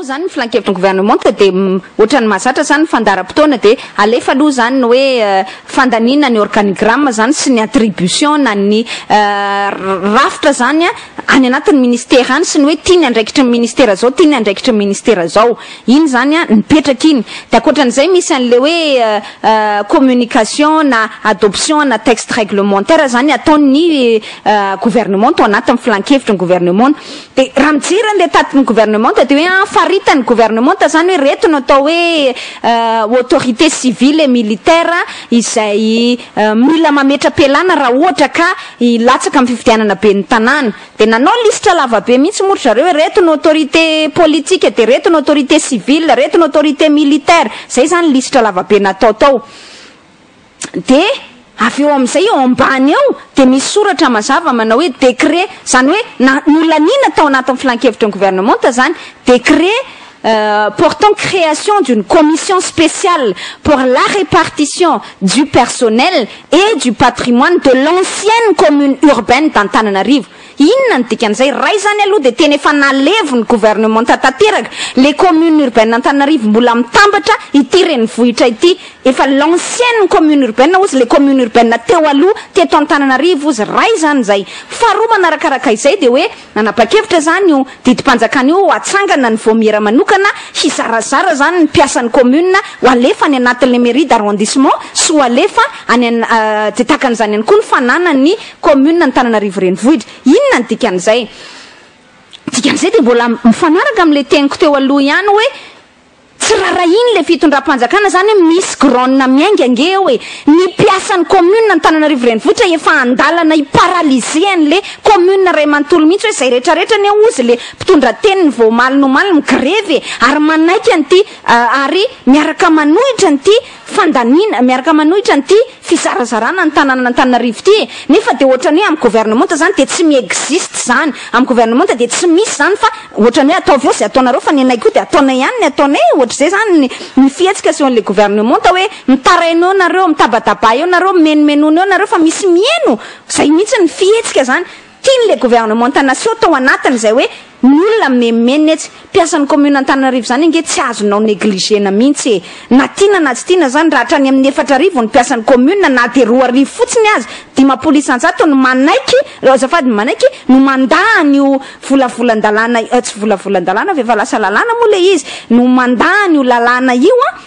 zany ny filankevitry ny gouvernemanta dia ohatran'ny mahazatra zany ny fandaharam-potoana, dia alefa aloha zany ny hoe fandaniana ny organigramme zany sy ny attribution na ny rafitra zany any anatin'ny ministera any, sy ny hoe tia ny andraikitry ny ministera zao, tia ny andraikitry ny ministera zao. Iny zany nipetraka iny. Dia ankoatran'izay misy an'le hoe communication na adoption na texte réglementaire zany ataon'ny gouvernement ao anatin'ny filankevitry ny gouvernement. Dia raha mijery an'le tatin'ny gouvernement dia hoe faritany gouvernement zany hoe reto no atao hoe autorité civile et militaire izay mila mametra-pialana raha ohatra ka hilatsaka amin'ny fifidianana be ny tanàna. Dia nanao lisitra lavabe mihitsy moa ry zareo hoe reto no autorité politique, dia reto no autorité civile, reto no autorité militaire. Zay zany lisitra lavabe natao tao. Dia avy eo amin'izay eo ambany eo dia misy soratra mazava manao hoe décret, zany hoe na nolanina tao anatin'ny filankevitry ny gouvernement zany, décret portant création d'une commission spéciale pour la répartition du personnel et du patrimoine de l'ancienne commune urbaine d'Antananarivo. Inona ny dikan'izay? Ray zany aloha dia tena efa nalevo ny gouvernement tanteraka le commune urbaine Antananarivo mbola mitambatra ity renivohitra ity. Efa l'ancienne commune urbaine ozy, le commune urbaine teo aloha teto Antananarivo ozy. Ray zany zay. Faharoa manarakaraka izay dia hoe nanapa-kevitra zany io didim-panjakana io atsangana ny vaomiera manokana hizarazara zany ny mpiasan'ny commune ho alefa any anatin'le mairie d'arrondissement sy ho alefa any de takan'izany ihany koa ny fananany commune Antananarivo renivohitra. Inona ny dikan'izay? Dikan'izay dia mbola mifanaraka amin'le teniko teo aloha ihany hoe tsy raharaha le fitondram-panjakana zany hoe misy grogne miainga ange eo e. Ny mpiasan'ny commune Antananarivo renivohitra efa andalana hiparalyser an'le commune ray manontolo mihitsy, hoe zay rehetrarehetra ny ozy le mpitondra teniny vao omaly nomaly migrevy e, ary manaiky an'ity ary miaraka manohitra an'ity fandanina, miaraka manohitra an'ity fizarazarana ny tanàna Antananarivo ity e. Nefa dia ohatrany hoe amin'ny gouvernement zany dia tsy miexiste zany, amin'ny gouvernement dia tsy misy zany, fa ohatrany hoe ataovy eo zay ataonareo fa ny anay koa dia ataonay ihany ny ataonay. Ohatr'izay zany ny fihetsika sy an'le gouvernement hoe mitaraina eo nareo, mitabadaba eo nareo, menomenona eo nareo, fa misy mieno zay mihitsy ny fihetsika zany tian'le gouvernement nasio tao anatin'izay hoe ny olona menomenona etsy. Mpiasan'ny commune Antananarivo zany ange tsy azonao négligena mihitsy e, na tiana na tsy tiana zany. Raha hatrany amin'ny 4000 ny mpiasan'ny commune, na de 2000 fotsiny azy, 50% no manaiky, azafady, manaiky no mandany io volavolan-dalàna, tsy volavolan-dalàna fa efa lasa lalàna moa le izy, no mandany io lalàna io a,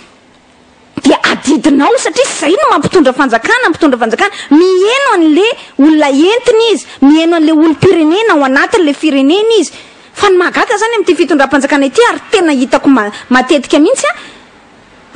dia adidinao satria zay no mampitondra fanjakana. Mpitondra fanjakana miheno an'le olona entiny izy, miheno an'le olom-pirenena ao anatin'le firenena izy. Fa ny mahagaga zany amin'ity fitondram-panjakana ity, ary tena hitako matetika mihitsy a,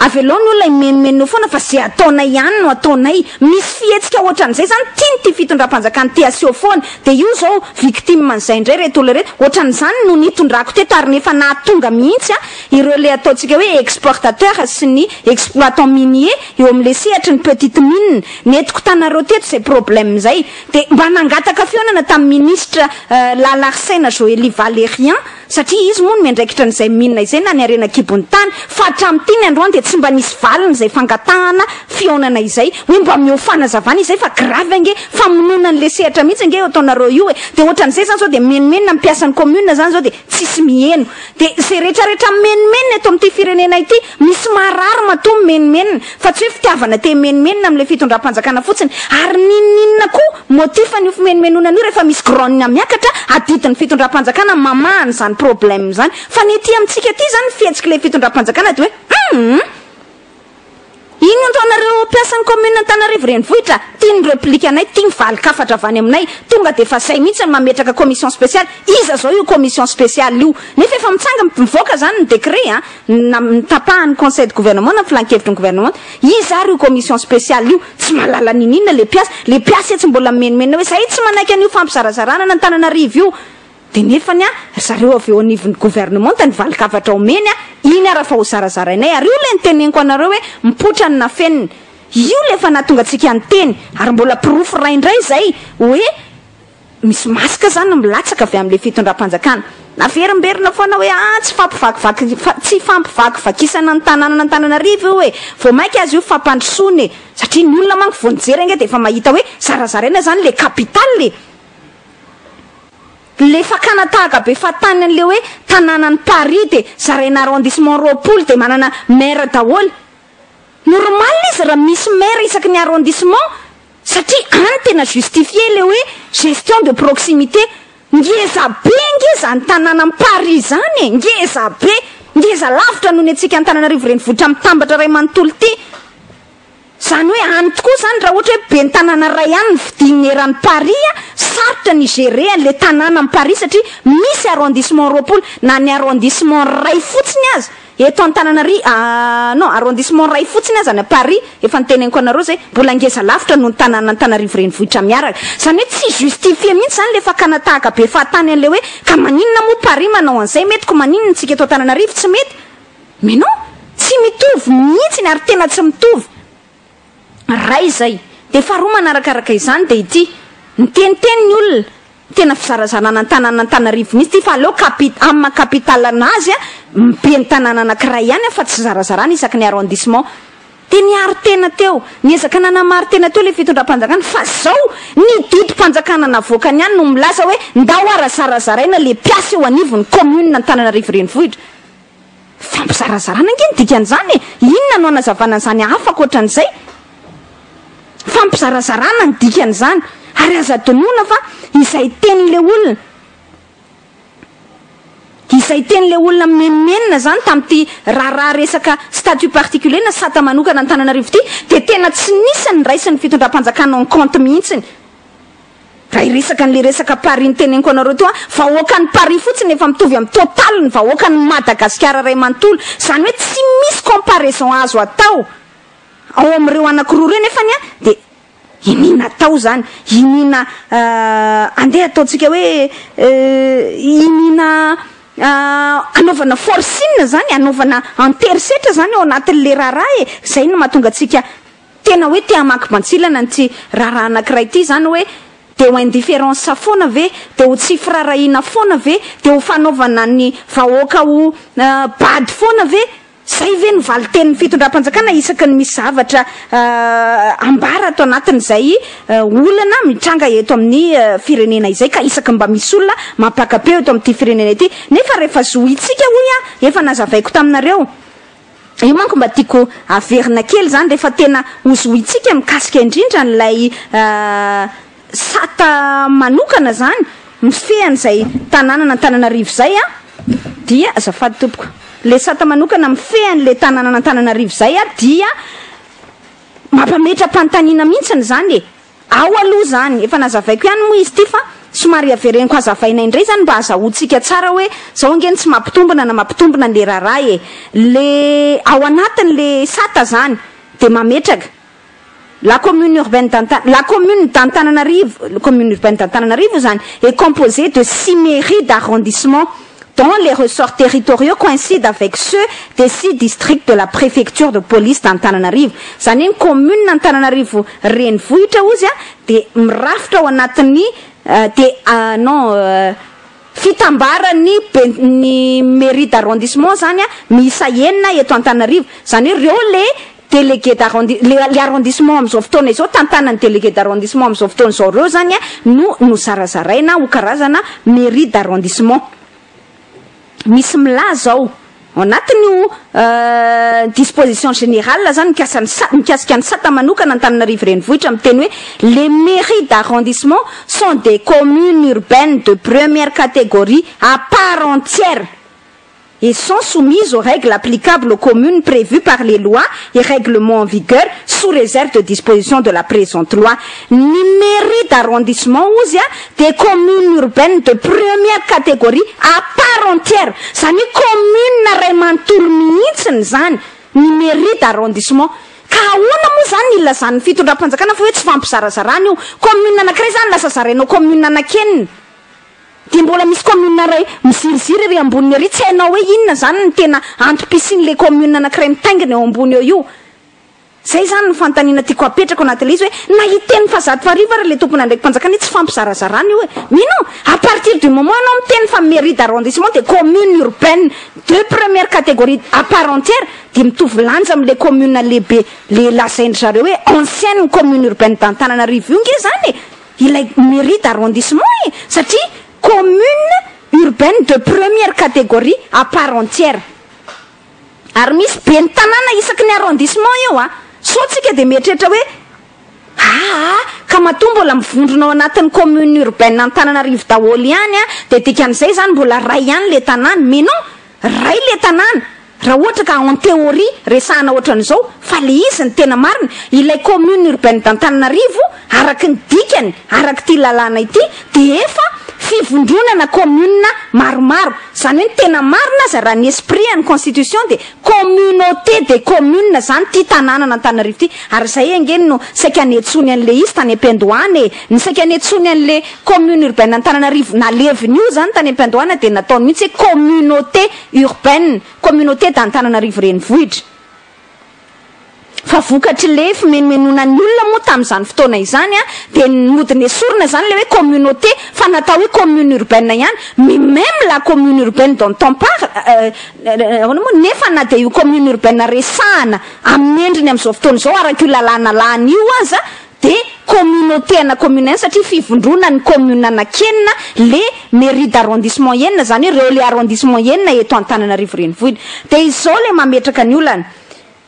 avelao ny olona imenomenona foana fa zay ataonay ihany no ataonay. Misy fihetsika ohatran'izay zany tiany ty fitondram-panjakana ty aseho foana. Dia io zao victime an'izay indray reto olona reto. Ohatran'izany no nitondrako teto, ary nefa nahatonga mihitsy a ireo le ataontsika hoe exportateur sy ny exploitant minier eo amin'le sehatry ny petite mine. Nentiko tanareo teto zay problème zay, dia mba nangataka fihaonana tamin'ny ministre Lalarsena Joely Valérien, satria izy moa no miandraikitra an'izay mine izay na ny harena kibony tany. Fa hatramin'ity ny androany dia tsy mba nisy valiny izay fangatahana fihaonana izay, hoe mba meo fanazavana izay, fa grave ange, famonoana an'le sehatra mihitsy ange ataonareo io e. Dia ohatran'izay zany zao dia menomenona mpiasan'ny commune zany zao dia tsisy miheno. Dia zay rehetrarehetra menomenona eto amin'ity firenena ity misy marary matoa menomenona, fa tsy hoe fitiavana te menomenona amin'le fitondram-panjakana fotsiny. Ary nininona koa motif an'io fimenomenonana io? Rehefa misy grogne miakatra, adidin'ny fitondram-panjakana mamahany zany problème zany. Fa ny aty amintsika aty zany, fihetsik'le fitondram-panjakana dia hoe ino ataonareo mpiasan'ny commune Antananarivo renivohitra? Tia ny réplique anay, tia ny valin-kafatra avy any aminay, tonga de efa zay mihitsy ny mametraka commission spéciale. Iza zao io commission spéciale io? Nefa efa mitsanga mivoaka zany ny décret a na nitapahan'ny conseil de gouvernement na filan-kevitry ny gouvernement. Iza ary io commission spéciale io? Tsy mahalala nininona le mpiasa. Le mpiasa etsy mbola menomenona hoe zay tsy manaiky an'io fampizarazarana na Antananarivo io. De nefany a zareo avy eo anivon'ny gouvernement ny valin-kafatra omeny a iny ara fa ho zarazarainay. Ary io le niteneniko anareo hoe mipoitra ny nafeniny io, le efa nahatonga antsika ny teny. Ary mbola porofo ray indray zay hoe misy masika zany milatsaka avy amin'le fitondram-panjakana. Naverimberina foana hoe tsy fampivakivaky, tsy fampivakivakisana ny tanàna Antananarivo io e, vao mainka azy io fampandrosoana e, satria ny olona manko vao nijery ange de efa mahita hoe zarazaraina zany le capitale. Le fakana tahaka be fahatany an'le hoe tanànan'i Paris de zaraina arrondissement 20 de manana maire daholo. Normal izy raha misy maire isaky ny arrondissement, satria any tena justifié le hoe gestion de proximité. Ngeza be nge zany tanànan'i Paris zany e, ngeza be, ngeza lavitra noho ny antsika Antananarivo renivohitra mitambatra ray manontolo ity. Zany hoe any tokoa zany, raha ohatra hoe be ny tanàna ray any ny fidin'ny eran'ny Paris a, sarotra ny gérer an'le tanàna amin'ny Paris, satria misy arrondissement 20. Na ny arrondissement ray fotsiny aza eto Antananarivo, non, arrondissement ray fotsiny aza any Paris, efa niteneniko anareo zay, mbola ngeza lavitra noho ny tanàna Antananarivo renivohitra miaraka. Zany hoe tsy justifié mihitsy zany le fakana tahaka be fahatany an'le hoe ka maninona moa Paris manao an'izay mety, ko maninona tsika eto Antananarivo tsy mety? Mais non, tsy mitovy mihitsy ny, ary tena tsy mitovy ray zay. De faharoa manarakaraka izany de ity niteniteny ny olona, tena fizarazarana an-tanàna Antananarivo mihitsy ty, fa aleo amin'ny maha capitale anazy a, be ny tanàna anankiray ihany a, fa tsy zarazarana isaky ny arrondissement. De niaro tena teo, niezaka nanamary tena teo le fitondram-panjakana, fa zao ny didim-panjakana navoakany ihany no milaza hoe ndao arazarazaraina le mpiasa eo anivon'ny commune Antananarivo renivohitra. Fampizarazarana ange ny dikan'izany e! Inona no anazavana an'izany hafa ankoatran'izay? Fampizarazarana ny dikan'izany. Ary aza adinoina fa izay tenin'le olona menomenona zany tamin'ity raharaha resaka statut particulier na sata manokana Antananarivo ity, de tena tsy nisy ny raisin'ny fitondram-panjakana en compte mihitsiny. Raha iresaka an'le resaka Paris ny teneniko anareo teo a, vahoaka ny Paris fotsiny efa mitovy amin'ny total ny vahoaka ny Madagasikara ray manontolo. Zany hoe tsy misy comparaison azo atao ao amin'ireo anankiroa ireo. Nefany a, de inina atao zany, inina andeha ataontsika hoe inina anaovana forcing zany, anaovana anterisetra zany ao anatin'le raharaha e? Zay no mahatonga atsika tena hoe te hamaky bantsilana ny ty raharaha anankiray ity zany, hoe de ho indifférence foana ve, de ho tsy firarahina foana ve, de ho fanaovana ny vahoaka ho bady foana ve? Zay ve ny valitenin'ny fitondram-panjakana isaky ny misy zavatra ambara ato anatin'izay olana mitranga eto amin'ny firenena izay, ka isaky mba misy olona mampaka-peo eto amin'ity firenena ity? Nefa rehefa zohitsika, hoy a, efa nazavaiko taminareo io manko, mba tiako averina kely zany, rehefa tena hozohitsika mikasika indrindra n'ilay sata manokana zany mifehan'izay tanàna Antananarivo zay a, dia azafady tompoko, le sata manokana mifehan'le tanàna Antananarivo zay a, dia mampametra-panontaniana mihitsiny zany e. Ao aloha zany efa nazavaiko ihany moa izy ity, fa somary avereniko hazavaina indray zany mba azahoantsika tsara hoe zao angeny tsy mampitombina na mampitombina le raharaha e. Le ao anatin'le sata zany de mametraka la commune d'Antananarivo, commune urbaine d'Antananarivo zany, est composée de six mairies d'arrondissement dont les ressorts territoriaux coïncident avec ceux des six districts de la préfecture de police d'Antananarivo. Zany hoe ny commune Antananarivo renivohitra ozy a, de mirafitra ao anatin'ny de non fitambarany be ny mairie d'arrondissement zany a, miisa enina eto Antananarivo. Zany hoe reo le délégué d'arrondi le arrondissement am'izao fotoana izao, tantanany délégué d'arrondissement am'izao fotoana izao, reo zany a no zarazaraina ho karazana mairie d'arrondissement. Misy milaza ao anatin'io disposition générale zany mikasany sa mikasika ny sata manokana Antananarivo renivohitra, miteny hoe les mairies d'arrondissement sont des communes urbaines de première catégorie à part entière et sont soumises aux règles applicables aux communes prévues par les lois et règlements en vigueur, sous réserve de dispositions de la présente loi. Ny mairie d'arrondissement ozy a, des communes urbaines de première catégorie à part entière. Zany hoe commune ray manontolo mihitsiny zany ny mairie d'arrondissement. Ka ahoana moa zany ny ilazan'ny fitondram-panjakana fa hoe tsy fampizarazarana io? Commune anankiray zany lasa zarainao commune anankenina, de mbola misy commune ray miziriziry ry amboniny ary tsy hainao hoe inona zany ny tena antom-pisian'le commune anankiray mitaingina eo ambony eo io. Zay zany ny fanontaniana tiako apetrako anatin'le izy, hoe na hiteny fa zato arivo ary le tompona ndraiky mpanjakana tsy fampizarazarana io e. Mais non, à partir du moment anao miteny fa mairie d'arrondissement de commune urbaine de première catégorie à part entière, de mitovy lanja am'le commune lehibe le lazaindry zareo hoe ancienne commune urbaine d'Antananarivo io nge zany e, ilay mairie d'arrondissement e, satria commune. commune urbaine de première catégorie à part entière. Ary misy ben'ny tanàna isaky ny arrondissement eo a. Sao tsika de mieritreritra hoe aa, ka matoa mbola mivondrona ao anatin'ny commune urbaine Antananarivo daholo ihany a, de dikan'izay zany mbola ray ihany le tanàna. Mais non, ray le tanàna raha ohatra ka en théorie resahana ohatran'izao, fa le izy ny tena marina, ilay commune urbaine d'Antananarivo, araky ny dikany, araky ty lalàna ity, de efa fivondronana commune maromaro. Zany hoe ny tena marina aza, raha ny esprit any constitution, de communauté de commune zany ty tanàna n'Antananarivo ty. Ary zay angeny no saika anetsony an'le izy tany am-piandohana e, ny saika anetsony an'le commune urbaine Antananarivo naleviny io zany tany am-piandohana, de nataony mihitsy hoe communauté urbaine, communauté d'Antananarivo renivohitra. Fa vokatry le fimenomenonan'ny olona moa tamin'izany fotoana izany a, de mody nesorina zany le hoe communauté, fa natao hoe commune urbaine ihany. Mais même la commune urbaine dont on parle ahoana moa, nefa na de io commune urbaine resahana amin'ny endriny am'izao fotoana izao araka io lalàna lany io aza, de communauté ana commune any, satria fivondrona ny commune anakenina, le mairie d'arrondissement enina zany, hoe reo le arrondissement enina eto Antananarivo renivohitra. De izao le mametraka ny olana: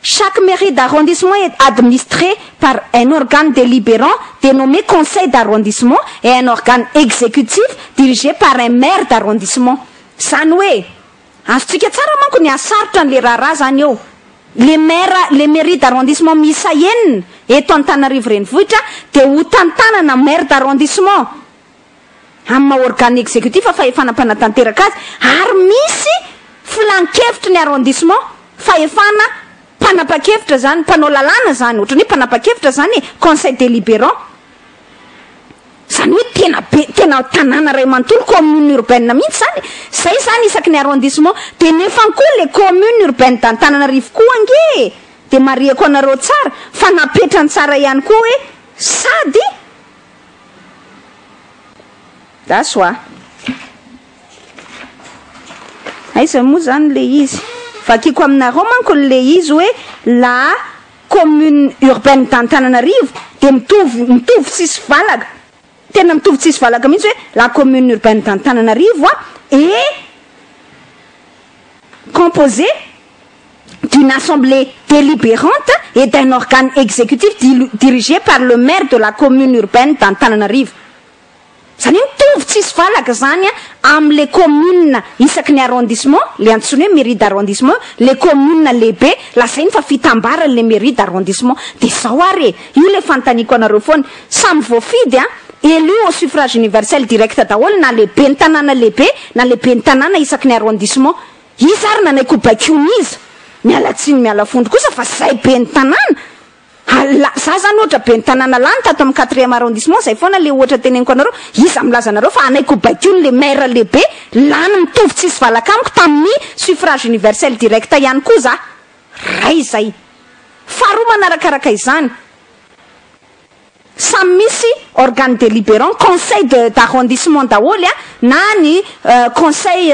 chaque mairie d'arrondissement est administrée par un organe délibérant dénommé conseil d'arrondissement et un organe exécutif dirigé par un maire d'arrondissement. Zany hoe azontsika tsara manko ny asarotra an'le raharaha zany eo. Le maire, le mairie d'arrondissement misa enina eto Antananarivo renivohitra, de ho tantanana maire d'arrondissement amin'ny maha organe exécutif, fa efa nampanatanteraka azy, ary misy filan-kevitry ny arrondissement, fahefana mpanapa-kevitra zany, mpanao lalàna zany, ohatrany hoe mpanapa-kevitra zany e, conseil délibérant zany. Hoe tena be, tena tanàna ray manontolo, commune urbaine mihitsy zany zay zany isaky ny arrondissement. De nefany koa le commune urbaine d'Antananarivo koa ange, de mariako anareo tsara fa napetrany tsara ihany koa hoe sady dasoa aiza moa zany le izy, vakiko aminareo manko le izy hoe la commune urbaine d'Antananarivo de mitovy tsisy valaka, tena mitovy tsisy valaka mihitsy, hoe la commune urbaine d'Antananarivo a est composée d'une assemblée délibérante et d'un organe exécutif dirigé par le maire de la commune urbaine d'Antananarivo. Zany hoe mitovy tsisy valaka zany a am'le commune isaky ny arrondissement, le antsony hoe mairie d'arrondissement, le commune lehibe lazainy fa fitambarany le mairie d'arrondissement. De zao ary e, io le fantaniko anareo foana: samy voafidy a, élu au suffrage universel direct daholo, na lehibe ny tanàna lehibe na lehibe ny tanàna isaky ny arrondissement. Izy ary nanaiky ho bakiona izy, miala tsiny, miala fondro kosa, fa zay be ny tanàna ala za zany, ohatra be ny tanàna lany tato amin'ny quatrième arrondissement zay foana le ohatra teneniko anareo, iza milaza anareo fa anaiky ho bakiony le maire lehibe lany mitovy tsisy valaka amiko tamin'ny suffrage universel direct ihany koa za ray zay? Faharoa manarakaraka izany, samy misy organe délibérant, conseil de d'arrondissement daholy a, na ny conseil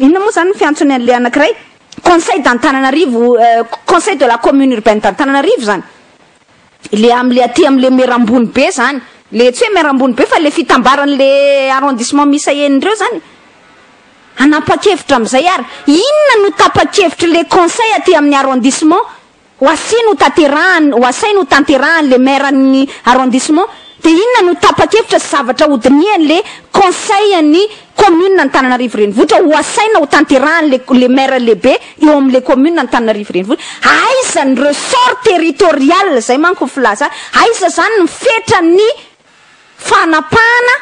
inona moa zany fiantsony an'le anankiray, conseil d'Antananarivo, conseil de la commune urbaine d'Antananarivo zany, le am'le aty am'le maire ambony be zany, le tsy hoe maire ambony be fa le fitambaran'le arrondissement misa enindreo zany anapa-kevitra am'izay. Ary inona no tapa-kevitry le conseil aty amin'ny arrondissement ho asiny ho tanterahany, ho asainy ho tanterahany le maire ny arrondissement? De inona no tapa-kevitra sy zavatra hodiniany le conseil ny commune Antananarivo renivohitra ho asaina ho tanterahany le maire lehibe eo am'le commune Antananarivo renivohitra? Aiza ny ressort territorial zay manko filaza? Aiza zany ny fetra ny fanapahana,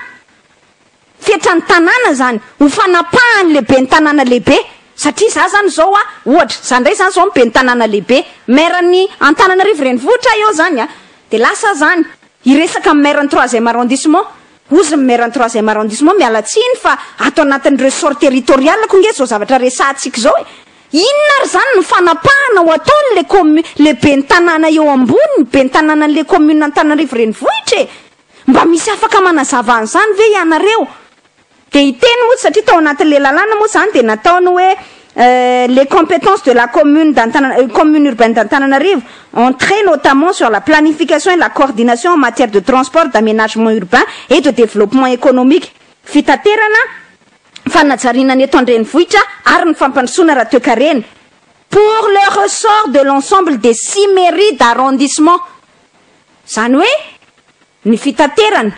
fetra ny tanàna zany ho fanapahany lehibe ny tanàna lehibe? Satria za zany zao a, ohatra za ndray zany zao mibe ny tanàna lehibe, maire ny Antananarivo renivohitra eo zany a, de lasa zany iresaka amy maire ny troisième arrondissement, ozy ny maire ny troisième arrondissement: "Miala tsiny fa ato anatin'ny ressort territorial ko nge zao zavatra resahantsika zao e." Inona ary zany ny fanapahana ho ataony le commu le be ny tanàna eo ambony, be ny tanàna n'le commune Antananarivo renivohitra e? Mba misy afaka manazava an'izany ve ianareo? De iteny moa, satria tao anatin'le lalàna moa zany de nataony hoe les compétences de la commune d'Antana, commune urbaine d'Antananarivo ont trait notamment sur la planification et la coordination en matière de transport, d'aménagement urbain et de développement économique. Fitaterana, fanajariana ny eto an-drenivohitra ary ny fampandrosoana ara-toekarena, pour le ressort de l'ensemble des six mairies d'arrondissement. Izany hoe ny fitaterana,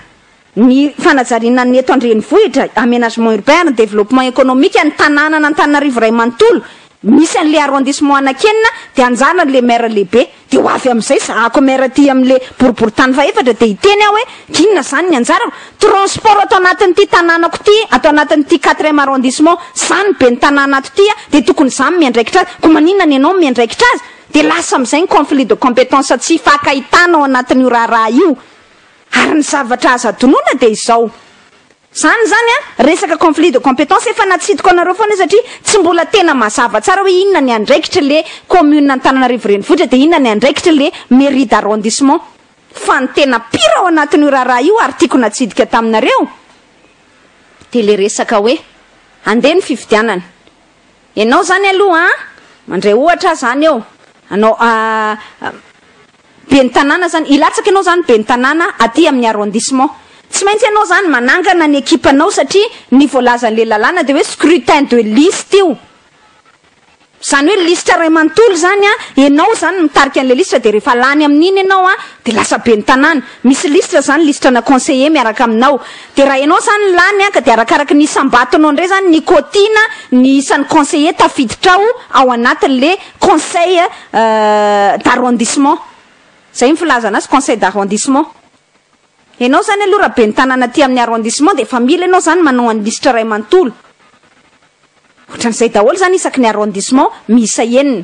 ny fanajariana ny eto an-drenivohitra, aménagement urbain ary ny développement économique ny tanànan'Antananarivo iray manontolo, misy an'ilay arrondissement anankienina dia anjaran'ilay maire lehibe. Dia ho avy amin'izay zahako maire aty amin'ilay boriborintany fahefatra dia hiteny aho hoe inona izany ny anjarako? Transport ato anatin'ity tanànako ity, ato anatin'ity quatrième arrondissement, izaho no ben'ny tanàna ato ity dia tokony izaho no miandraikitra azy, koa maninona ny anao no miandraikitra azy? Dia lasa amin'izay ny conflit de compétence tsy ifankahitana ao anatin'io raharaha io. Ary ny zavatra azo adinoina dia izao, Zany zany an, resaka conflit de compétence efa natsidiko anareo foana satria tsy mbola tena mazava tsara hoe inona ny andraikitry le commune Antananarivo renivohitra dia inona ny andraikitry le mairie d'arrondissement. Fa ny tena pire ao anatin'io raharaha io ary tiako natsidika taminareo dia le resaka hoe andeha ny fifidianana. Ianao zany aloha an, mandray ohatra aho zany eo, anao ben'ny tanàna zany, hilatsaka ianao zany ben'ny tanàna aty amin'ny arrondissement. Tsy maintsy ianao zany manangana ny ekipanao satria ny voalazan'le lalàna dia hoe scrutin de liste io. Izany hoe lisitra iray manontolo izany an, ianao izany mitarika an'ilay lisitra dia rehefa lany amin'iny ianao an, dia lasa ben'ny tanàna. Misy lisitra izany, lisitrana conseiller miaraka aminao. Dia raha ianao izany lany an, ka dia arakaraky ny isam-batonao indray izany ny quotiana ny isan'ny conseiller tafiditra ao ao anatin'ilay conseil d'arrondissement. Izay ny filazana azy, conseil d'arrondissement. Ianao izany aloha raha ben'ny tanàna aty amin'ny arrondissement dia efa mila ianao izany manao an'ny lisitra iray manontolo. Ohatran'izay daholo izany isaky ny arrondissement miisa enina.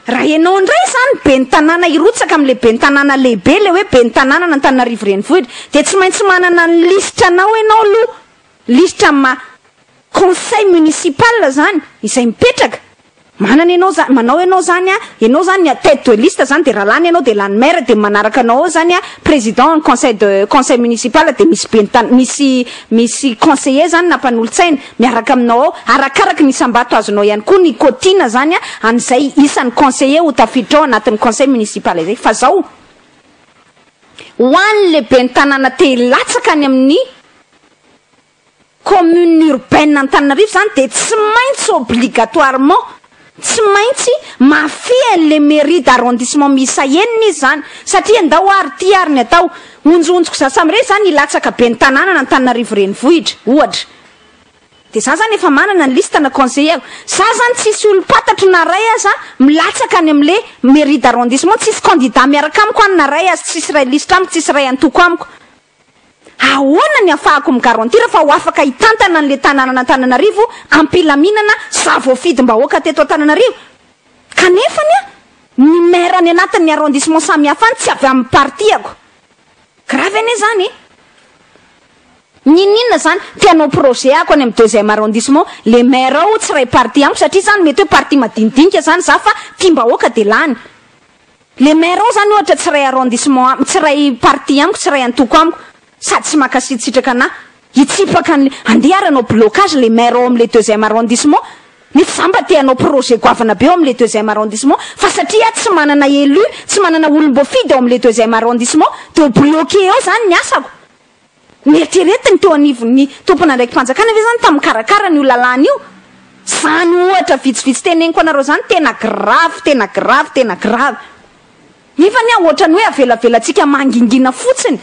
Raha ianao indray izany ben'ny tanàna hirotsaka amin'ilay ben'ny tanàna lehibe, ilay hoe ben'ny tanànan'Antananarivo renivohitra, dia tsy maintsy manana ny lisitranao ianao aloha, lisitra maha conseil municipal izany, izay mipetraka. Manana ianao zany, manao ianao izany an, ianao izany ny tête de liste izany dia raha lany ianao dia lany maire dia manaraka anao ao izany an, président ny conseil de conseil municipal dia misy ben'ny tan- misy misy conseiller izany na mpanolotsaina miaraka aminao ao, arakaraky ny isam-bato azonao ihany koa ny quotiana izany an, an'izay isan'ny conseiller ho tafiditra ao anatin'ny conseil municipal izay, fa zao ho an'le ben'ny tanàna te hilatsaka any amin'ny Commune urbaine Antananarivo zany dia tsy maintsy obligatoirement tsy maintsy mahafehy an'le mairie d'arrondissement miisa enina izy zany satria andao ary ty ary ny atao onjohonjoko za samirery zany hilatsaka ben'ny tanàna an'Antananarivo renivohitra ohatra dia za zany efa manana ny liste na conseillers za zany tsisy olom-patatro na ray aza milatsaka any amle mairie d'arrondissement tsisy candidat miaraka amiko any na ray aza tsisy ray lisitra amiko tsisy ray antoko amiko Ahoana ny afahako mi-garantir fa ho afaka hitantana an'le tanànan'Antananarivo am-pilaminana za voafidim-bahoaka teto Antananarivo? Kanefany an, ny maire any anatin'ny arrondissement samihafa any tsy avy amin'ny parti-ako. Grave anie zany e! N'inon'inona zany, te hanao projet ako any amin'ny deuxième arrondissement, le maire ao tsy iray parti amiko satria zany mety hoe parti madinidinika zany za fa tiam-bahoaka de lany. Le maire ao zany ohatra tsy iray arrondissement amiko, tsy iray parti amiko, tsy iray antoko amiko, sady tsy mankasitsitraka anah, hitsipaka an'le, andeha ary hanao blocage le maire ao amle deuxième arrondissement, nefa za mba te hanao projet goavana be ao amle deuxième arrondissement, fa satria aho tsy manana élu, tsy manana olom-boafidy ao amle deuxième arrondissement, de ho bloqué eo zany ny asako. Neritreretiny teo anivon'ny tompon'andraiki-panjakana ve izany tamin'ny nikarakara an'io lalàna io? Izany ohatra vitsivitsy teneniko anareo izany tena grave, tena grave, tena grave. Nefa anie ohatran'ny hoe avelavelantsika mangingina fotsiny.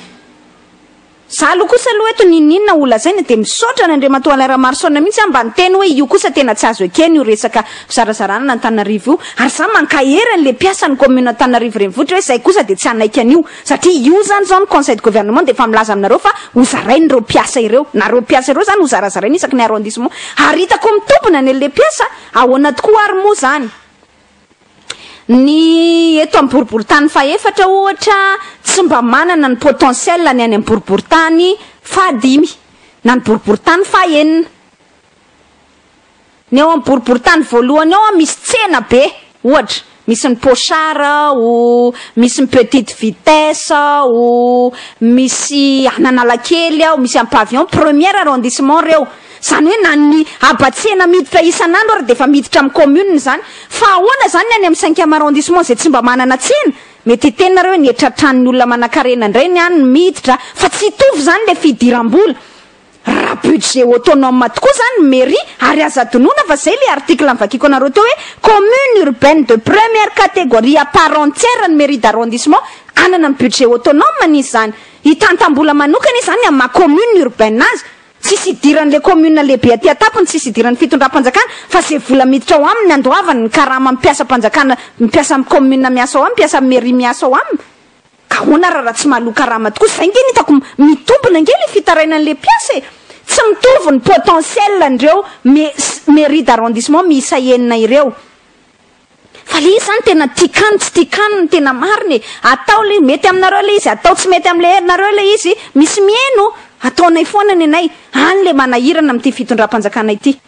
Za aloha kosa aloha eto n'inon'inona ho lazaina dia misaotra an'Andriamatoa Alain Ramarosaona mihitsy aho mba niteny hoe io kosa tena tsy azo ekena io resaka fizarazarana an'Antananarivo io ary za mankahery an'le mpiasan'ny commune Antananarivo renivohitra hoe zay kosa dia tsy hanaiky an'io Satria io izany izao ny conseil de gouvernement dia efa milaza aminareo fa ho zarainy ireo mpiasa ireo, nareo mpiasa ireo izany ho zarazaraina isaky ny arrondissement. Ary hitako mitombina ny an'ilay mpiasa, ahoana tokoa ary moa izany? Ny eto amin'ny boriborintany fahefatra ohatra tsy mba manana ny potentiel ny any amin'ny boriborintany fahadimy na ny boriborintany fahenina. Ny ao amin'ny boriborintany voalohany ao misy tsena be, ohatra, misy ny Pochard ao, misy ny Petite Vitesse ao, misy an'Analakely ao, misy amin'ny Pavillon, premier arrondissement ireo. Izany hoe na ny haba-tsena miditra isan'andro ary dia efa miditra amin'ny commune izany. Fa ahoana izany ny any amin'ny cinquième arrondissement izay tsy mba manana tsena? Mety hiteny nareo hoe ny hetratran'ny olona manankarena indray ny any no miditra, fa tsy hitovy izany ilay fidiram-bola. Raha budget autonome tokoa zany ny mairie, ary aza adinoina fa zay le article nivakiko anareo teo hoe commune urbaine de première catégorie à part entière ny mairie d'arrondissement, anana ny budget autonome izy zany, hitantam-bola manokana izy zany amin'ny maha commune urbaine azy, tsisy idiran'le commune lehibe aty an-tampony, tsisy idiran'ny fitondram-panjakana, fa zay vola miditra ao aminy andoavany ny karama mpiasam-panjakana, mpiasa amin'ny commune miasa ao aminy, mpiasa amin'ny mairie miasa ao aminy. Ka ahoana raha tsy mahaloa karama tokoa? Zay nge ny hitako mitombina nge le fitarainan'le mpiasa e! Tsy mitovy ny potentiel ndreo mairie d'arrondissement miisa 6 ireo. Fa le izy zany tena tiakano tsy tiakano ny tena marina e! Atao le mety aminareo le izy, atao tsy mety am'le nareo le izy, misy mieno, ataonay foana ny anay. Any le manahirana amin'ity fitondram-panjakana ity.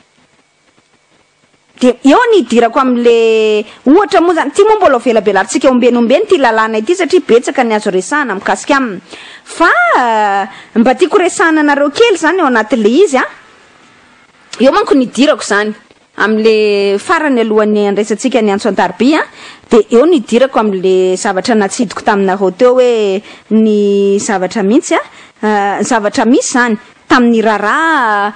De eo ny idirako am'le ohatra moa zany, ty moa mbola ho velabelarintsika ombenombeny ty lalàna ity satria betsaka ny azo resahana mikasika aminy. Fa mba tiako resahana anareo kely zany ao anatin'le izy a. Eo manko ny idirako zany am'le farany alohan'ny andraisantsika ny antso an-tarby a, de eo ny idirako am'le zavatra natsidiko taminareo teo hoe ny zavatra mihitsy a, zavatra misy zany tamin'ny raharaha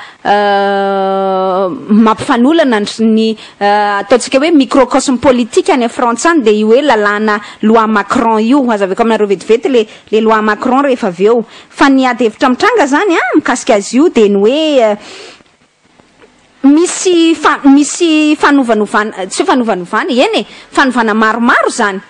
mampifanolana ny ataontsika hoe microcosme politique any Frantsa any, de io hoe lalàna loi Macron io. Azaveko aminareo vetivety le loi Macron rehefa avy eo. Fa ny ady hevitra mitranga zany a mikasika azy io de ny hoe misy fa misy fanovanovana, tsy hoe fanovanovana eny e, fanovana maromaro zany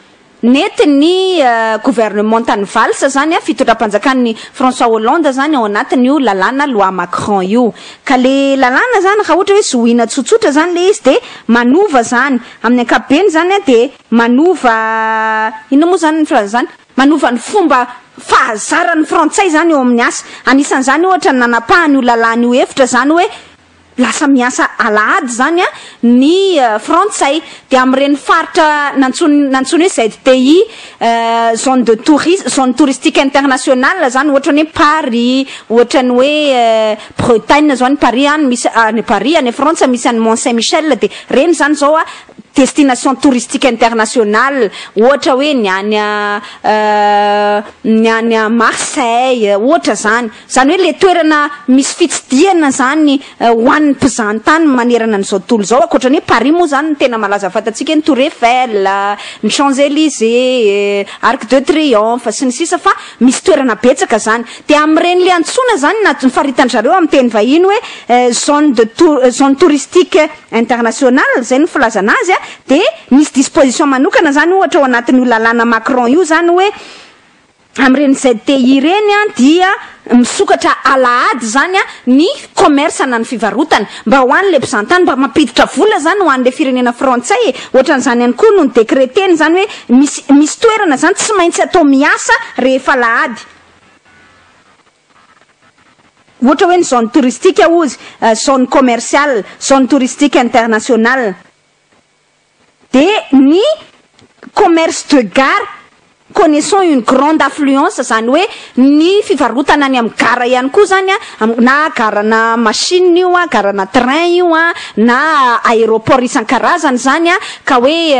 nety ny gouvernement tany Valls zany a, fitondram-panjakan'ny François Hollande zany, ao anatin'io lalàna loi Macron io. Ka le lalàna zany, raha ohatra hoe zohina tsotsotra zany le izy, de manova zany amin'ny ankapobeny zany a, de manova inona moa zany ny filaza zany, manova ny fomba fahazaran'ny Frantsay zany eo amin'ny asa. Anisan'izany ohatra ny nanapahany io lalàna io hevitra zany hoe lasa miasa alahady zany a ny Frantsay, de am'ireny faritra nantsoiny hoe ZTI, zone de tourisme, zone touristique internationale zany, ohatra ny hoe Paris, ohatra ny hoe Bretagne zao. Any Paris any misy, any Paris, any Frantsa misy any Mont Saint Michel, de reny zany zao a destination touristique internationale, ohatra hoe ny any a Marseille ohatra zany. Zany hoe le toerana misy fitsidiana zany ho an'ny mpizahantany manerana an'izao tontolo zao, ankoatrany hoe Paris moa zany ny tena malaza fantatsika, ny Tour Eiffel, ny Champs Élysées, Arc de Triomphe sy ny sisa, fa misy toerana betsaka zany. De am'ireny le antsoina zany na ny faritan-drareo amin'ny teny vahiny hoe zone touristique internationale zay no filazana azy a, de misy disposition manokana zany ohatra ao anatin'io lalàna Macron io zany hoe am'ireny ZTI reny a dia misokatra alahady zany a ny commerce na ny fivarotana, mba ho an'le mpizahantany, mba mampiditra vola zany ho an'le firenena frantsay e. Ohatran'izany ihany koa no ny décréteny zany hoe misy toerana zany tsy maintsy atao miasa rehefa alahady, ohatra hoe ny zone touristique ozy, zone commerciale, zone touristique internationale, de ny commerce de gare connaissant une grande affluence, zany hoe ny fivarotana any amin'ny gara ihany koa zany a, na garana machine io a, garana train io a, na aéroport isan-karazany zany a, ka hoe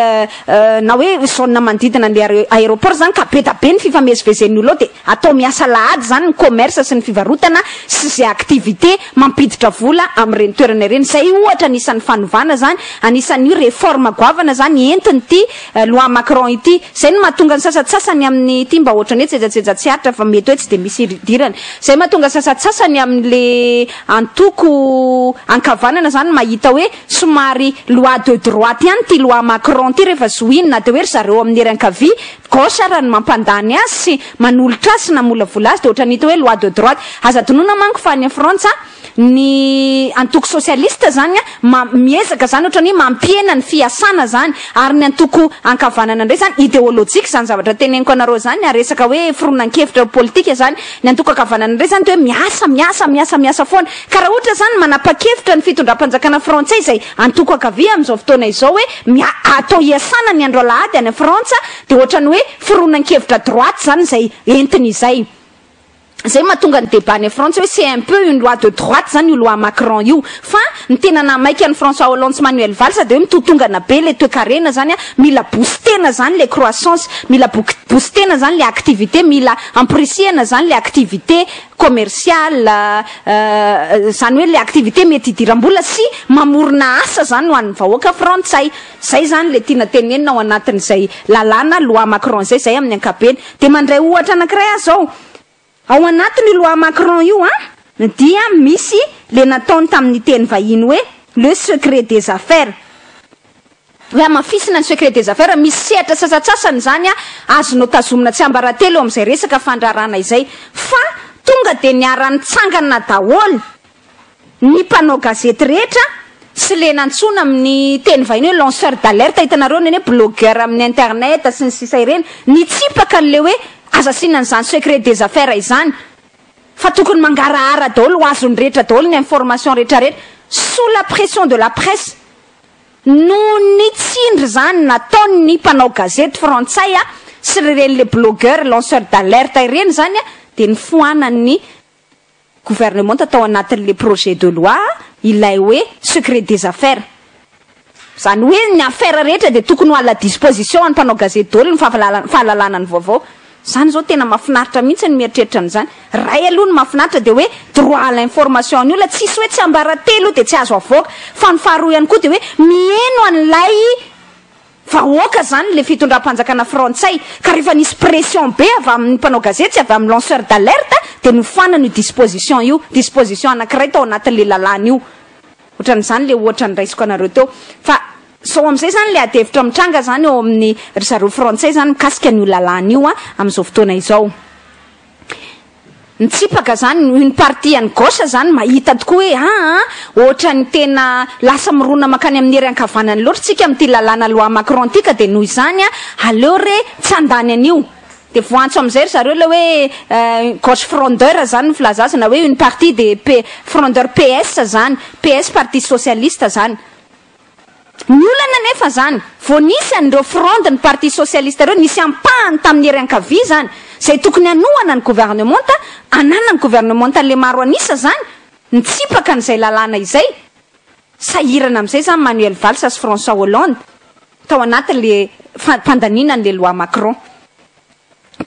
na hoe zone manodidina an'le aéroport zany ka be da be ny fifamezivezen'ny olo ao, de atao miasa lahady zany ny commerce sy ny fivarotana sy zay activité mampiditra vola am'ireny toerana ireny. Zay ohatra anisan'ny fanovana zany, anisan'ny réforme goavana zany entiny ty loi Macron ity. Zay no mahatonga ny sasatsasany amin'ny ty, mba ohatrany hoe tsetsatsetsa tsy aritra fa mety hoe tsy de misy idirany, zay mahatonga sasatsasany amin'le antoko ankavanana zany mahita hoe somary loi de droite ihany ty loi Macron ty rehefa zohiny, na de hoe ry zareo amin'ny hery ankavia, gauche, raha ny mampandany azy sy manolotra azy sy namolavola azy, de ohatrany hita hoe loi de droite. Aza adinoina manko fa any Frantsa ny antoko socialiste zany a miezaka zany ohatrany hoe mampiena ny fiasana zany, ary ny antoko ankavanana indray zany, idéologique zany zavatra teneniko anareo zany, ary resaka hoe fironan-kevitra politika zany, ny antoko ankavanana indray zany de hoe miasa, miasa, miasa, miasa foana. Ka raha ohatra zany manapa-kevitra ny fitondram-panjakana frantsay zay antoko ankavia amin'izao fotoana izao hoe atao iasana ny andro alahady any Frantsa, de ohatrany hoe fironan-kevitra droite zany zay entiny izay. Zay mahatonga ny débat any Frantsa hoe c'est un peu une loi de droite zany io loi Macron io. Fa ny tena nahamaika an'i François Hollande sy Manuel Valls dia hoe mitotongana be le toekarena zany a, mila boostena zany le croissance, mila boostena zany le activité, mila amporisihana zany le activité commerciale, zany hoe le activité mety hidiram-bola sy mamorona asa zany ho an'ny vahoaka frantsay. Zay zany le tiana tenenina ao anatin'izay lalàna loi Macron zay, zay amin'ny ankapobeny. Dia mandray ohatra anankiray aho zao. Ao anatin'io loi Macron io an, dia misy le nataony tamin'ny teny vahiny hoe le secret des affaires. Hoe hamafisina ny secret des affaires, misy sehatra sasatsasany izany an, azonao tazomina tsiambaratelo eo amin'izay resaka fandrarana izay. Fa tonga dia niara-nitsangana daholo ny mpanao gazety rehetra sy le nantsoina amin'ny teny vahiny hoe lanceur d'alerte, hitanareo ireny hoe blogueur amin'ny internet sy ny sisa ireny, nitsipaka an'le hoe aza asiana an'izany secret des affaires izany fa tokony mangarahara daholo, ho azon'ny rehetra daholo ny information rehetra rehetra, sous la pression de la presse, noho ny tsindry izany nataon'ny mpanao gazety frantsay sy ireny le blogueur lanceur d'alerte ireny izany dia nifoanan'ny gouvernementa tao anatin'le projet de loi ilay hoe secret des affaires. Izany hoe ny affaire rehetra dia tokony ho à la disposition an'ny mpanao gazety daholo ny fahalalana ny vaovao. Izany izao tena mahafinaritra mihitsy ny mieritreritra an'izany. Iray aloha ny mahafinaritra dia hoe droit à l'information ny olona, tsisy hoe tsiambaratelo io dia tsy azo avoaka. Fa ny faharoa ihany koa dia hoe miheno an'ilay vahoaka zany le fitondram-panjakana frantsay ka rehefa nisy pression be avy amin'ny mpanao gazety sy avy amin'ny lanceur d'alerte dia nofoanana io disposition io, disposition anankiray tao anatin'le lalàna io. Ohatran'izany le ohatra noraisiko anareo teo. Fa sao amin'izay zany le adihevitra mitranga zany eo amin'ny ry zareo frantsay zany mikasika an'io lalàna io amin'izao fotoana izao. Mitsipaka zany une partie any gauche zany mahita tokoa hoe aa ohatran'ny tena lasa mirona mankany amin'ny hery ankavanany loatra tsika amin'ity lalàna loi Macron ity ka dia noho izany aleo re tsy handany an'io. Dia voantso amin'izay ry zareo ilay hoe gauche frondeur zany ny filaza azy na hoe une partie des P frondeur PS zany, PS parti socialiste zany. Ny olana anefa izany, vao nisy an'ireo fronde ny parti socialiste ireo, nisy ampahany tamin'ny hery ankavia izany, izay tokony hanohana ny governemanta, ananan'ny governemanta an'ilay maro an'isa izany, nitsipaka an'izay lalàna izay. Sahirana amin'izay izany Manuel Valls sy François Hollande tao anatin'ilay fandaniana an'ilay loi Macron.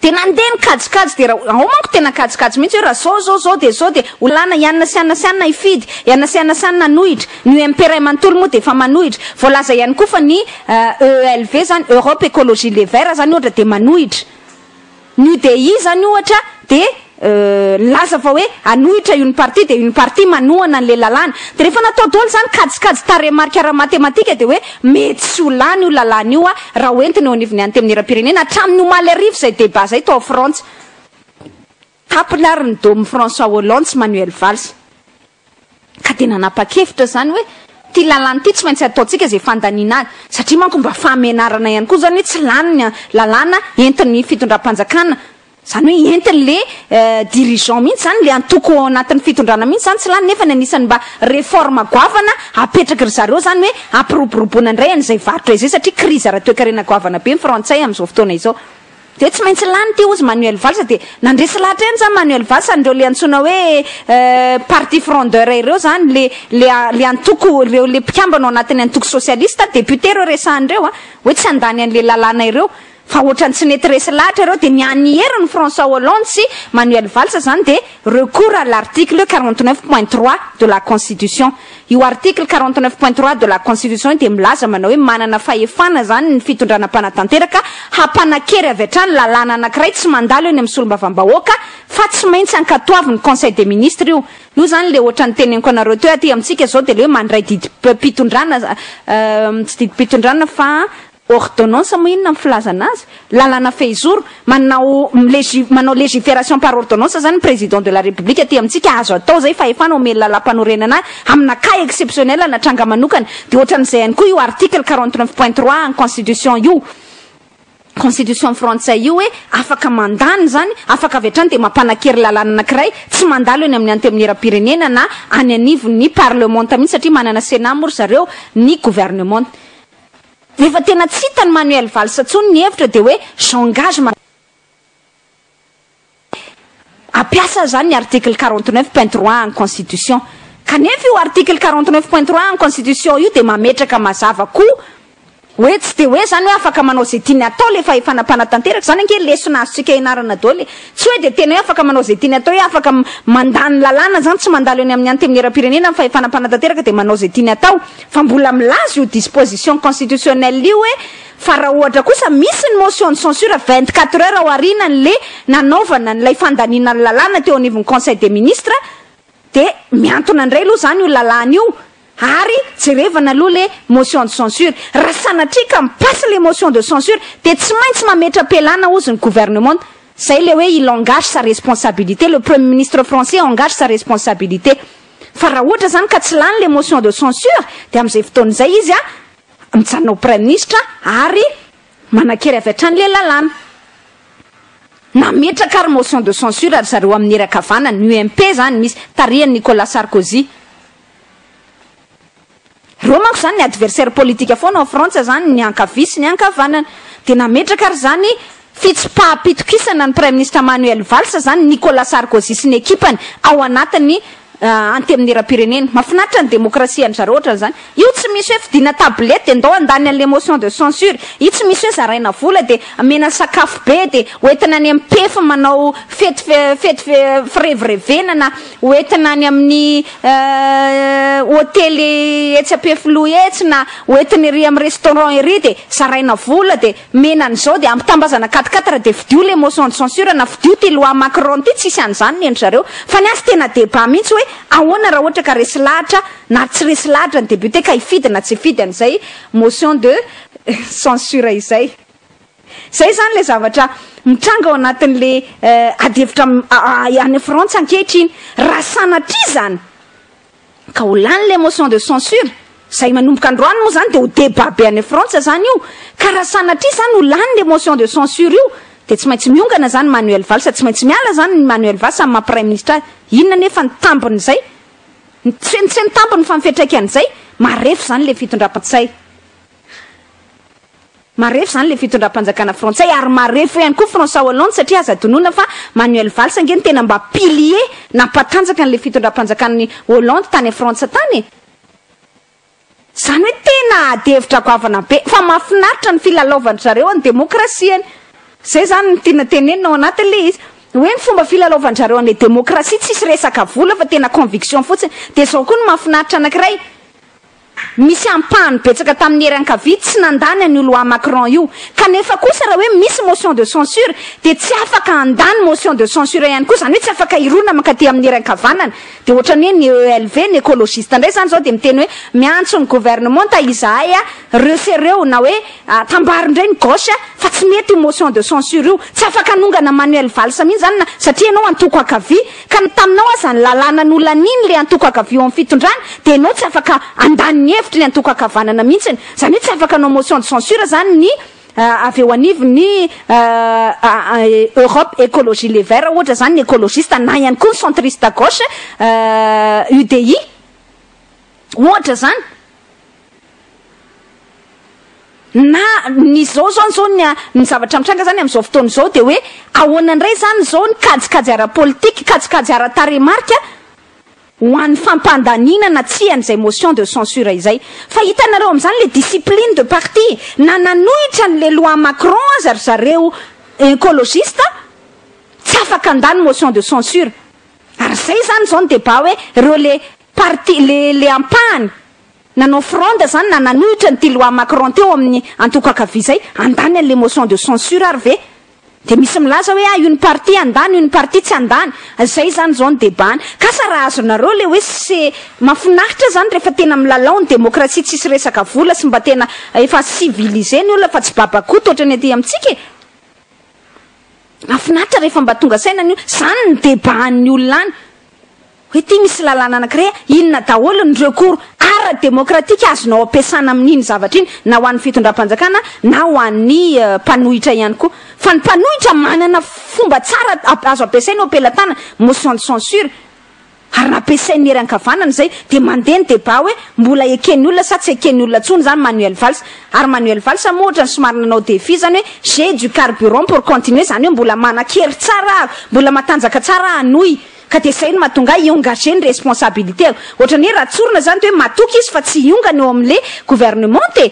Dia nandeha ny kajikajy dia raha ao manko tena kajikajy mihitsy hoe raha zao zao zao dia zao dia ho lana i anona sy anona sy anona hifidy, i anona sy anona sy anona hanohitra, ny UMP iray manontolo moa dia efa manohitra, voalaza ihany koa fa ny EELV zany, Europe Ecologie Les Verts zany ohatra dia manohitra, ny UDI zany ohatra dia Nilaza fa hoe hanohitra une partie dia une partie manohana an'ilay lalàna. Dia rehefa natao daholo izany kajikajy tarehimarika ara-matematika dia hoe mety tsy ho lany io lalàna io raha ho entina eo anivon'ny Antenimierampirenena hatramin'ny omaly hariva izay débat izay tao Frantsa. Tapiny ary ny domin'i François Hollande sy Manuel Valls. Ka dia nanapa-kevitra izany hoe ity lalàna ity tsy maintsy ataontsika izay fandaniana azy. Satria manko mba fahamenarana ihany koa izany hoe tsy lany ny lalàna entin'ny fitondram-panjakana. Izany hoe entin'le dirigeant mihitsy izany, le antoko ao anatin'ny fitondrana mihitsy izany tsy lany nefa ny anisan'ny mba réforme goavana apetraky ry zareo izany hoe hampiroboroboana indray an'izay varotra izay satria crise ara-toekarena goavana be ny frantsay amin'izao fotoana izao. Dia tsy maintsy lany ity hozy Manuel Valls dia nandresy lahatra ihany zany Manuel Valls an'ireo le antsoina hoe parti frondeur ireo zany le le le antoko ireo le mpikambana ao anatin'ny antoko socialiste député ireo resahana ireo a hoe tsy handany an'le lalàna ireo fa ohatran'ny tsy nety resy lahatra ireo dia niany heriny François Hollande sy Manuel Valls zany dia recours à l'article 49.3 de la constitution Io article 49.3 de la constitution io dia milaza manao hoe manana fahefana izany ny fitondrana mpanatanteraka hampanakery avy hatrany lalàna anankiray tsy mandalo eny amin'ny solombavambahoaka fa tsy maintsy ankatoavin'ny conseil des ministres io. Io izany ilay ohatran'ny teneniko anareo teo aty amintsika izao dia ilay hoe mandray didim-pitondrana tsy didim-pitondrana fa Ordonnance moa inona ny filazana azy? Lalàna fehizoro, manao legi manao légifération par ordonnance zany ny président de la république aty amintsika, azo atao zay, fahefana omen'ny lalàmpanorenana azy, amina cas exceptionnel na tranga manokana, dia ohatran'izay ihany koa io article 49.3 an'ny constitution io, constitution frantsay io hoe afaka mandany zany, afaka avy hatrany dia mampanan-kery lalàna anankiray, tsy mandalo eny amin'ny antenimierampirenena na any anivon'ny parlemanta mihitsy satria manana sénat moa ry zareo ny gouvernement. Rehefa tena tsy hitan'i Manuel Valls intsony ny hevitra dia hoe j'engage ma. Nampiasa zany ny article 49.3 en constitution. Kanefa io article 49.3 en constitution io de mametraka mazava koa hoe tsy de hoe zany hoe afaka manao zay tiany atao le fahefana mpanatanteraka. Zany ange lesona azontsika ianarana daholo e. Tsy hoe de tena hoe afaka manao zay tiany atao, hoe afaka mandany lalàna zany tsy mandalo eny amin'ny antenimieram-pirenena ny fahefana mpanatanteraka de manao zay tiany atao, fa mbola milaza io disposition constitutionnelle io hoe fa raha ohatra kosa misy ny motion de censure, 24 heures ao aorian'ny le nanaovana n'ilay fandaniana ny lalàna teo anivon'ny conseil des ministres, de miantona indray aloha zany io lalàna io ary jerevana aloha le motion de censure. Raha sanatria ka mi-passe le motion de censure, de tsy maintsy mametra-pialana ozy ny gouvernement. Zay le hoe il engage sa responsabilité, le premier ministre français engage sa responsabilité. Fa raha ohatra zany ka tsy lany le motion de censure, de am'izay fotoana izay izy a mijanona ho premier ministre ary manan-kery avy hatrany le lalàna. Nametraka ary motion de censure ary zareo amin'ny hery ankavanana, ny UMP zany, misy tarihan'i Nicolas Sarkozy. Reo manko zany ny adversaire politique foana ao Frantsa zany, ny ankavia sy ny ankavanana. De nametraka ary zany fitsipaham-pitokisana ny premier ministre Manuel Valls zany Nicolas Sarkozy sy ny ekipany ao anatin'ny antenimieram-pirenena. Mahafinaritra ny demokrasia any zareo ohatran'izany io. Tsy misy hoe fidina tablette de ndao andany an'le motion de censure io. Tsy misy hoe zaraina vola de mena sakafo be de hoentina any amin'ny pefy manao fety fety firevirevena, na hoentina any amin'ny hôtely etsy Ampefiloha etsy, na hoentina ery amin'ny restaurant ery de zaraina vola de mena an'izao de ampitambazana quatre-quatre de fidio le motion de censure na fidio ty loi Macron ty. Tsisy an'izany ny endry zareo, fa ny azy tena débat mihitsy hoe ahoana raha ohatra ka resy lahatra na tsy resy lahatra ny député ka hifidy na tsy hifidy an'izay motion de censure izay. Zay zany le zavatra mitranga ao anatin'le adihevitra any Frantsa ankehitriny. Raha sanatria zany ka ho lany le motion de censure zay manomboka androany moa zany, de ho débat be any Frantsa zany io. Ka raha sanatria zany ho lany le motion de censure io, de tsy maintsy miongana zany Manuel Valls, tsy maintsy miala zany Manuel Valls amy maha premier ministre azy. Inona nefa ny tambin'izay? Tsy ny tambiny fa mifetraika an'izay marefo zany le fitondram-pantsay, marefo zany le fitondram-panjakana frantsay, ary marefo ihany koa François Hollande, satria aza donona fa Manuel Valls ange ny tena mba pilier nampatanjaka an'le fitondram-panjakan'ny Hollande tany Frantsa tany e. Zany hoe tena adihevitra goavana be, fa mahafinaritra ny filalaovan-dry zareo any demokrasiany. Zay zany ny tiana tenenina ao anatin'le izy hoe ny fomba filalaovan-dry zareo an'le demokrasia, tsisy resaka vola fa tena conviction fotsiny. De zao koa no mahafinaritra anankiray: misy ampahany betsaka tamin'ny hery ankavia tsy nandany an'io loi Macron io, kanefa kosa raha hoe misy motion de censure, de tsy afaka andany motion de censure ihany koa. Zany hoe tsy afaka irona mankaty amin'ny hery ankavanana. De ohatrany hoe ny EELV, ny écologiste indray zany zao de miteny hoe miantso ny gouvernement ta izahay a resserreo na hoe tambaro indray ny gauche fa tsy mety io motion de censure io. Tsy afaka anongana Manuel Valls mihitsy zany na satria ianao antoko ankavia ka ny taminao aza ny lalàna nolaniny le antoko ankavia eo amin'ny fitondrana, de ianao tsy afaka andany ny hevitry ny antoko ankavanana mihitsiny. Zany hoe tsy afaka anao motion de censure zany ny avy eo anivony Europe Écologie Les Verts ohatra zany, ny écologiste, na ihany koa ny centriste gauche UDI ohatra zany. Na ny zao zany zao ny zavatra mitranga zany am'izao fotoana izao, de hoe ahoana indray zany zao ny kajikajy ara-politika, kajikajy ara-tarehimarika ho an'ny fampandanina na tsy an'izay motion de censure izay. Fa hitanareo am'izany le discipline de parti, na nanohitra n'le loi Macron aza ry zareo écologiste, tsy afaka andany motion de censure. Ary zay zany zao ny débat hoe reo le parti le ampahany nanao fronde zany na nanohitra ny ty loi Macron teo amin'ny antoko ankavia zay, andany an'le motion de censure ary ve? De misy milaza hoe ah, une partie andany, une partie tsy andany. Zay zany zao ny débat-ny. Kasa raha azonareo le hoe se mahafinaritra zany rehefa tena milalao ny demokrasia, tsisy resaka vola sy mba tena efa civilisé ny olona fa tsy babakoto ohatrany aty amintsika e. Mahafinaritra rehefa mba tonga saina ny zany ny débat-n'ny olona any hoe ty misy lalàna anankiray, inona daholo ny recours ara-demokratika azonao ampiasana amin'iny zavatra iny, na ho an'ny fitondram-panjakana na ho an'ny mpanohitra ihany koa. Fa ny mpanohitra manana fomba tsara azo ampiasaina eo am-pelatana, motion de censure. Ary nampiasain'ny hery ankavanana izay, dia mandeha ny débat hoe mbola eken'ny olona sa tsy eken'ny olona intsony izany Manuel Valls. Ary Manuel Valls moa ohatrany somary nanao défi izany hoe j'ai du carburant pour continuer, izany hoe mbola manan-kery tsara aho, mbola matanjaka tsara aho hanohy. Ka dia izay no mahatonga ahy hi-engager ny responsabilité-ko. Ohatrany hoe raha tsorina izany dia hoe matoky izy fa tsy hiongana eo amin'ilay gouvernement e!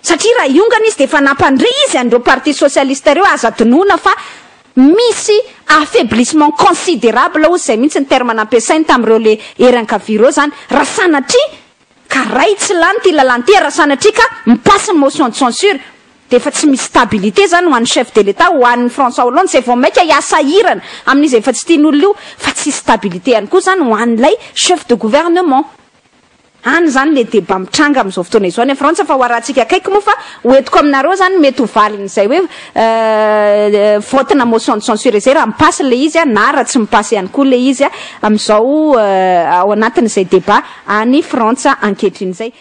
Satria raha hiongana izy dia efa nampandre izy an'ireo parti socialiste ireo, aza adinoina fa misy affaiblissement considerable hozy izay mihitsy ny terme nampiasainy tamin'ireo le hery ankavia ireo izany, raha sanatria ka ray tsy lany ity lalàna ity, raha sanatria ka mi-passe ny motion de censure dia efa tsy misy stabilité izany ho an'ny chef de l'Etat, ho an'i François Hollande izay vao maika hiasahirana amin'izy efa tsy tian'olona io, fa tsy hisy stabilité ihany koa izany ho an'ilay chef de gouvernement. Any izany ilay débat mitranga amin'izao fotoana izao any Frantsa fa ho arahantsika akaiky moa fa ho entiko aminareo izany ny mety ho valin'izay hoe vote-na motion de censure izay raha mi-passe ilay izy na raha tsy mi-passe ihany koa ilay izy amin'izao ao anatin'izay débat any Frantsa ankehitriny izay.